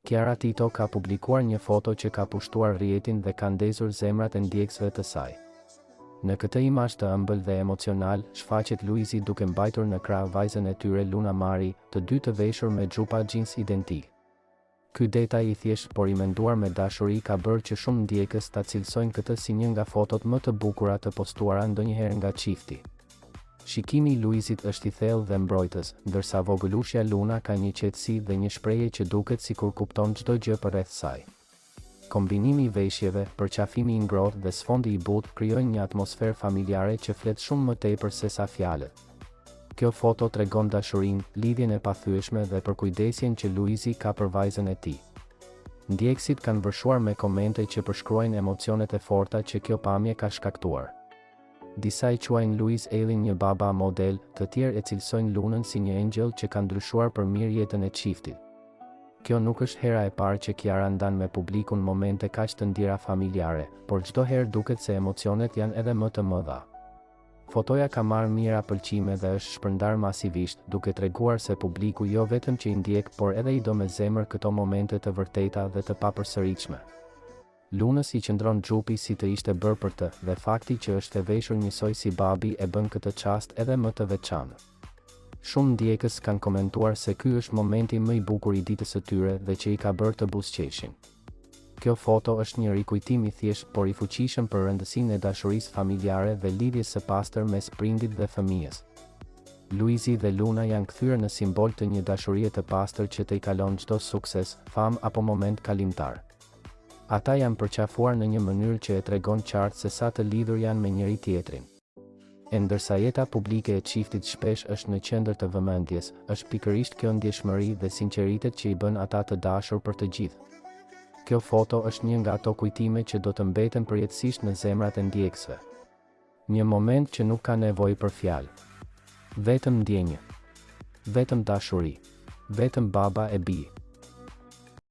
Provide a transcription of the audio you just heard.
Kiara Tito ka publikuar një foto që ka pushtuar rrjetin dhe ka ndezur zemrat e ndjekësve të saj. Në këtë imazh të ëmbël dhe emocional, shfaqet Luizi duke mbajtur në krah vajzën e tyre Luna Mari, të dy të veshur me xhupa xhins identikë. Ky detaj i thjeshtë por i menduar me dashuri ka bërë që shumë ndjekës ta cilësojnë këtë si një nga fotot më të bukura të postuara ndonjëherë nga çifti. Shikimi i Luizit është i thellë dhe mbrojtës, ndërsa vogëlushja Luna ka një qetësi dhe një shprehje që duket sikur kupton çdo gjë përreth saj. Kombinimi i veshjeve, përqafimi i ngrohtë dhe sfondi i butë krijojnë një atmosferë familjare që flet shumë më tepër sesa fjalët. Kjo foto tregon dashurinë, lidhjen e pathyeshme dhe përkujdesjen që Luizi ka për vajzën e tij. Ndjekësit kanë vërshuar me komente që përshkruajnë emocionet e forta që kjo pamje ka shkaktuar. Disa e quajnë Luiz Ejllin një baba model, të tjerë e cilësojnë Lunën si një engjëll që ka ndryshuar për mirë jetën e çiftit. Kjo nuk është hera e parë që Kiara ndan me publikun momente kaq të ndjera familjare, por çdo herë duket se emocionet janë edhe më të mëdha. Fotoja ka marrë mijëra pëlqime dhe është shpërndarë masivisht, duke treguar se publiku jo vetëm që i ndjek por edhe i do me zemër këto momente të vërteta dhe të papërsëritshme. Lunës i qëndron xhupi si të ishte bërë për të, dhe fakti që është e veshur njësoj si babi e bën këtë çast edhe më të veçantë. Shumë ndjekës kanë komentuar se ky është momenti më i bukur i ditës së tyre dhe që i ka bërë të buzëqeshin. Kjo foto është një rikujtim i thjeshtë por i fuqishëm për rëndësinë e dashurisë familjare dhe lidhjes së pastër mes prindit dhe fëmijës. Luizi dhe Luna janë kthyer në simbol të një dashurie të pastër që tejkalon çdo sukses, famë apo moment kalimtar. Ata janë përqafuar në një mënyrë që e tregon qartë se sa të lidhur janë me njëri-tjetrin. E ndërsa jeta publike e çiftit shpesh është në qendër të vëmendjes, është pikërisht kjo ndjeshmëri dhe sinqeritet që i bën ata të dashur për të gjithë. Kjo foto është një nga ato kujtime që do të mbeten përjetësisht në zemrat e ndjekësve. Një moment që nuk ka nevojë për fjalë. Vetëm ndjenjë. Vetëm dashuri. Vetëm baba e bijë.